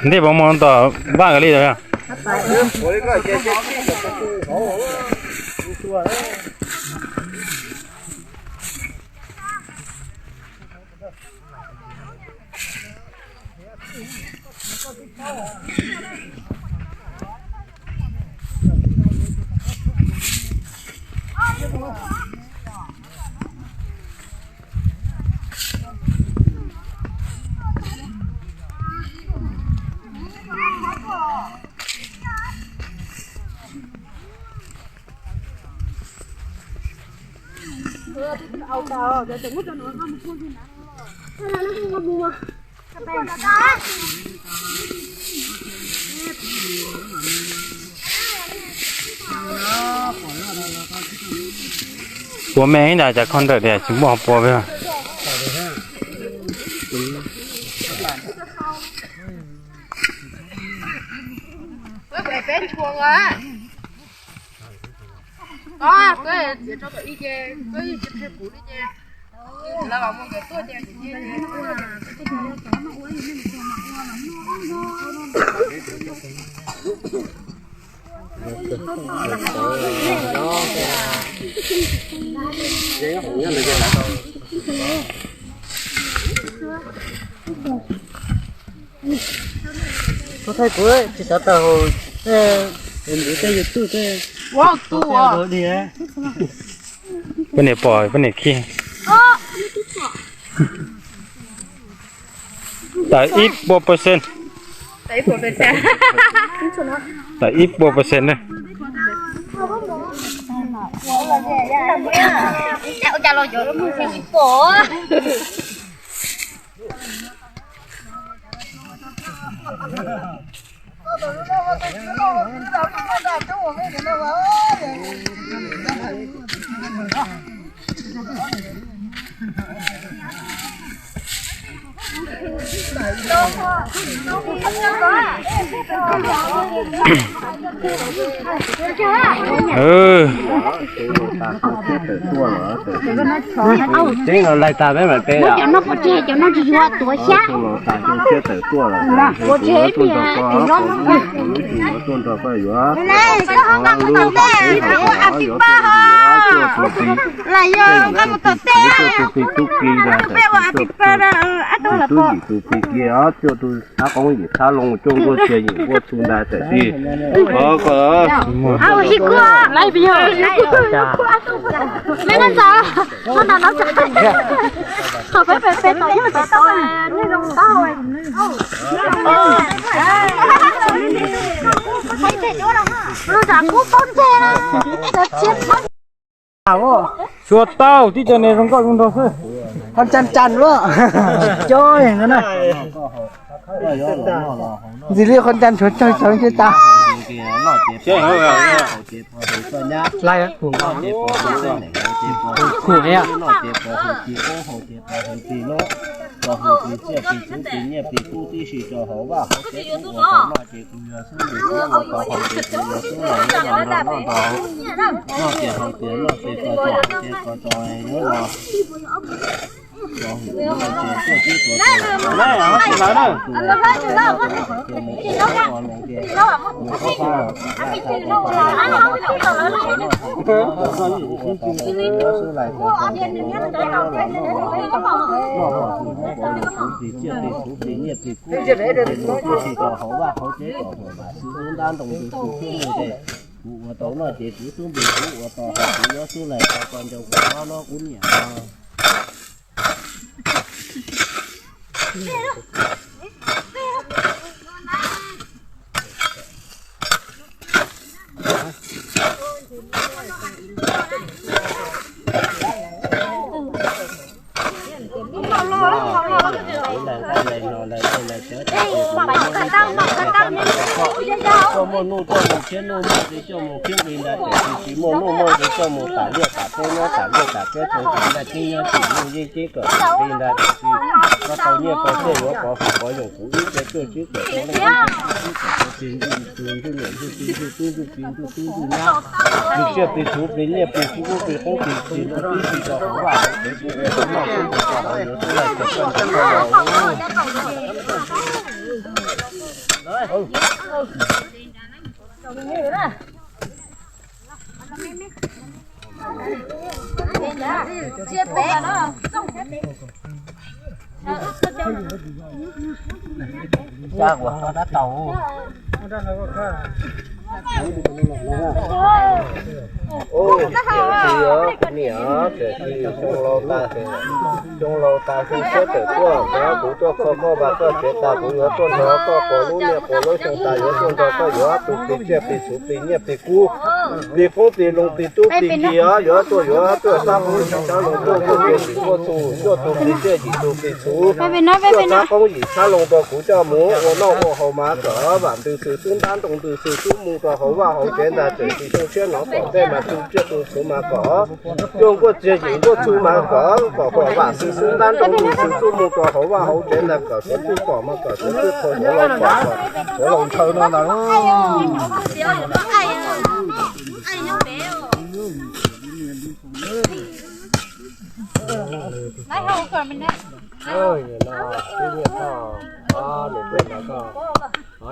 Ntej pov mov tom vaj kav li. Pua me ib ntag, cas kho ntawm tias tsis muaj pua peb. Kuv thaij kuv tsis xav tawm hauv tej, tej YouTube tej. Poj niam pom poj niam khib. Tawm ib puas percent. Tawm ib puas percent na. Teb no laig tas peb mam peb os. Cov no pov tseg, cov no tsis yuav tuav xyab. Tuaj nrog koj, lub tuaj nrog koj yuav. Laj yog tus tis tub ki ntag, tus tub yim tus pi ki os, cuaj tus thab qoob yim thab loo, cuaj nkuaj txiag yim nkuaj txhu ntag tam sis. Koj Xyuas tau tib co niag zoo nkauj zoo nraug xwb. Qhov ntsan ntsan luaj. Cov no na. Ntxim li qhov ntsan tshuav tsawg tsawg ntshe tas. Laj, khum heev. Kuv ua tau no ces kuv xub npis kuv ua tau hais kuv yuav xub laim tau ko ncau kuv no no kuv niam no. Koj muaj nuj koj mus khiab nuj, muaj nqi koj mus khiab nqi ntag, tsis muaj nuj muaj nqi koj mus tas liaj tas teb nyob tas liaj tas teb, tau tas ntaj teb nyob tsis muaj yeej teb kom nqi ntag, tsis koj tau nyiaj tau txiaj yuav pov hwm pov yoos kuv ib ce tuaj tsib kaum tau leej ib ce tuaj tsib kaum tau tsis ntuj niam ntuj txiv ntuj tub ntuj ki ntuj tub ntuj nyab, ntuj tsiaj plig txhuv plig nyiaj plig kub plig qoob plig txhis ntuj tub txhis rau hauv vaj hauv tsev txhua tus noj tub txhua tus hauv yuav tub laij txhua txhua txhua txhua. Xya kuv dab tau. Ub, tiam sis os kuv niam, tiam sis xyoo laus tas, xyoo laus tas xyoo tshiab tawm tuaj, kuv tuaj kho koj vas koj tsev tas kuv yuav tuaj nrog koj quas lub niaj quas lub xyoo tas yuav tuaj nrog koj yuav tus plig tsiaj plig txhuv plig nyiaj plig kub, plig qoob plig loo plig tub plig ki os, yuav tuaj yuav tuaj sab qoob sab loo tuaj tuaj plig txhua tus tuaj tus plig tsiaj yim tus plig txhuv, tuaj sab qoob yim sab loo rau kuv coj mus ua noj ua haus mas kom vam ntws xwm xub ntab ntoo ntws xwm xub mus rau hauv vaj hauv tsev ntag, tiam sis xyoo tshiab no kom tej mas tu tsiaj tu txhuv mas kom cuaj nkuaj txiag yim nkuaj txhuv mas kom kom kom vam xwm xub ntab ntoo ntws xwm xub mus rau hauv vaj hauv tsev ntag, kom suav txwj pom mas kom suav txwj qhau, suav laus pom kom suav laus ntshaw no ntag. Nws tuaj nrog koj,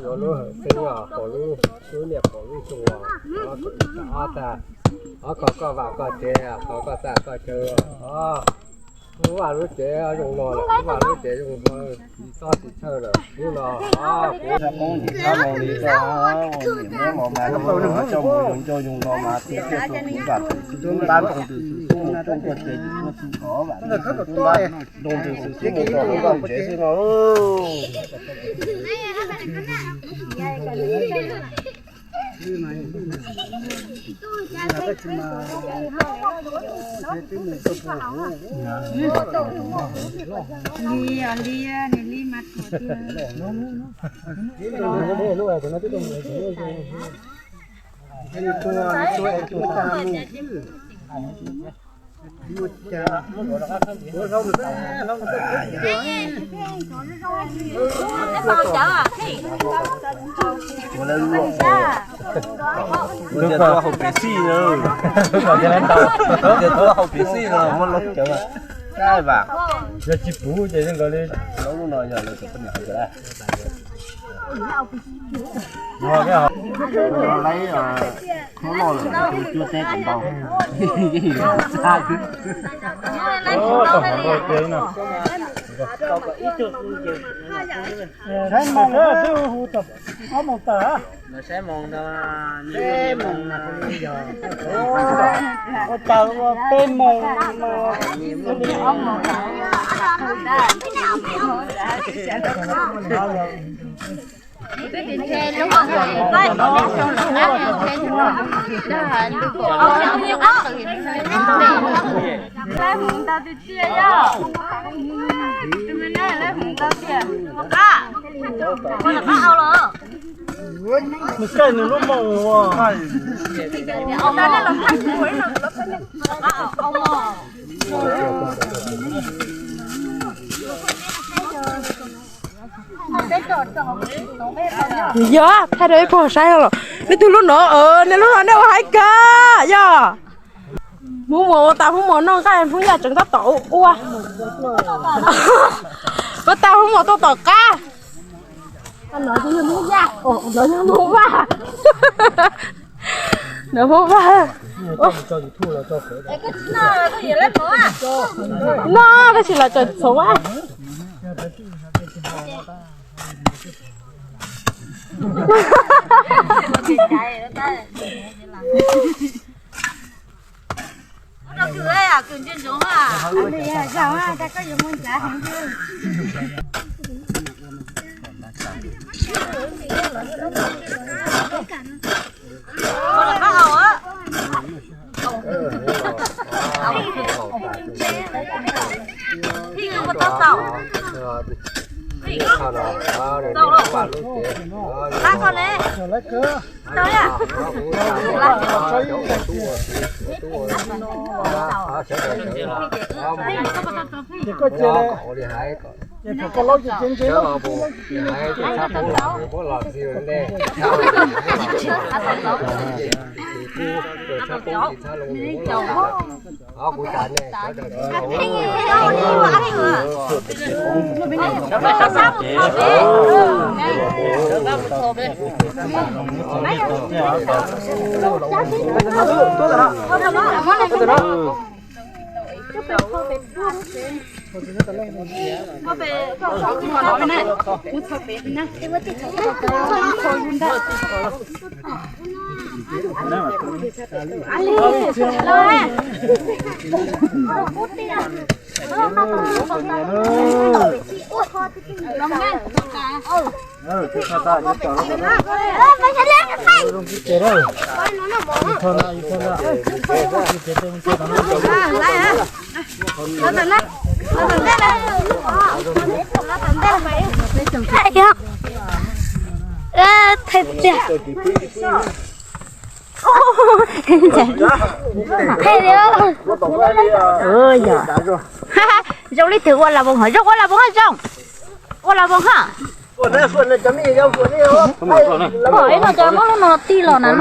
yuav lub hawm xeeb os, pom lub, lub niam pom lub xyoo os, ob tag, ob kho koj vam koj tsev, kho koj txaj koj chaw os. Lub vaj lub tsev zoo no lawm, lub vaj lub tsev zoo no, tsis txob tsis txhawj lawm, lub no kuv qoob yim sab loo li koj, ua niam muab los mas coj mus zoo ncauj zoo nto mas tu tsiaj tu txhuv vam xwm xub ntab ntoo ntws xwm xub mus rooj tuaj txiav yim tuaj txhuv kom vam xwm xub ntab ntoo ntws xwm xub mus rau hauv vaj tsev xwb no. Li os li, nws li mas tuaj tiag. Ua lawv luaj, ua tias tuaj haus pes xij na, ua tias tuaj haus pes xij na, muab loob cawv. Yog tsis puv ces zoo nkaus li loob lub no yog lawv cov poj niam hais tias laib, laib, khaub loj lawm, cuab teb kom ntau. Saib moos twb hu txog ob moos tawm. Saib moos, ua cas ua peb moos. Laib hmoov ntau tiag tiag yog. Nws kaij nws lub moos ua. Yog thaij rau ib pog saib los, nej tus lub no, nej lub no nej ua hais kawg yog. Hmoob Muas ua tas Hmoob Muas noj nqaij, Hmoob Yaj tseem tab tom ua. Ua tas Hmoob Muas tuaj tom qab. Ntawd Hmoob Vaj. Noj tab sis los tso txhuv a. Thaj tiag. Thaj tiag. Zoo li twg ua las voos hov, zoo ua las voos hov, zoo ua las voos hov. Ib no cov muab lub no tij los na.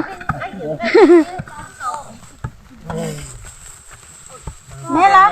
Me la.